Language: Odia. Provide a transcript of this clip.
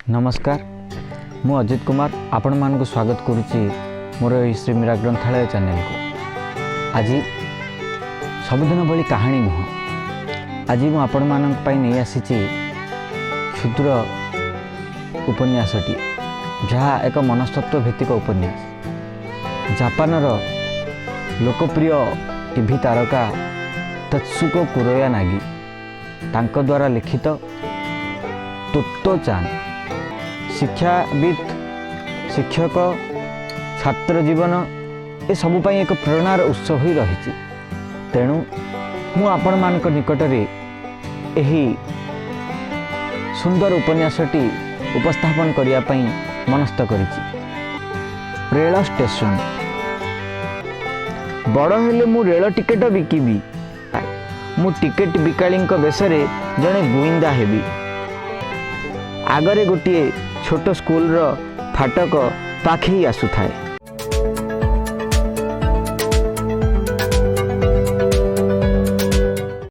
ନମସ୍କାର, ମୁଁ ଅଜିତ କୁମାର ଆପଣମାନଙ୍କୁ ସ୍ୱାଗତ କରୁଛି ମୋର ଏହି ଶ୍ରୀ ମୀରା ଗ୍ରନ୍ଥାଳୟ ଚ୍ୟାନେଲକୁ। ଆଜି ସବୁଦିନ ଭଳି କାହାଣୀ ନୁହଁ, ଆଜି ମୁଁ ଆପଣମାନଙ୍କ ପାଇଁ ନେଇ ଆସିଛି କ୍ଷୁଦ୍ର ଉପନ୍ୟାସଟି, ଯାହା ଏକ ମନସ୍ତତ୍ଵ ଭିତ୍ତିକ ଉପନ୍ୟାସ। ଜାପାନର ଲୋକପ୍ରିୟ ଟିଭି ତାରକା ତତ୍ସୁକୋ କୁରୋୟାନାଗି ତାଙ୍କ ଦ୍ୱାରା ଲିଖିତ ତୋତ୍ତୋ ଚାନ୍। ଶିକ୍ଷାବିତ୍, ଶିକ୍ଷକ, ଛାତ୍ର ଜୀବନ ଏସବୁ ପାଇଁ ଏକ ପ୍ରେରଣାର ଉତ୍ସ ହୋଇ ରହିଛି। ତେଣୁ ମୁଁ ଆପଣମାନଙ୍କ ନିକଟରେ ଏହି ସୁନ୍ଦର ଉପନ୍ୟାସଟି ଉପସ୍ଥାପନ କରିବା ପାଇଁ ମନସ୍ଥ କରିଛି। ରେଳ ଷ୍ଟେସନ। ବଡ଼ ହେଲେ ମୁଁ ରେଳ ଟିକେଟ ବିକିବି। ମୁଁ ଟିକେଟ ବିକାଳୀଙ୍କ ବେଶରେ ଜଣେ ଗୁଇନ୍ଦା ହେବି। ଆଗରେ ଗୋଟିଏ ଛୋଟ ସ୍କୁଲର ଫାଟକ ପାଖେଇ ଆସୁଥାଏ।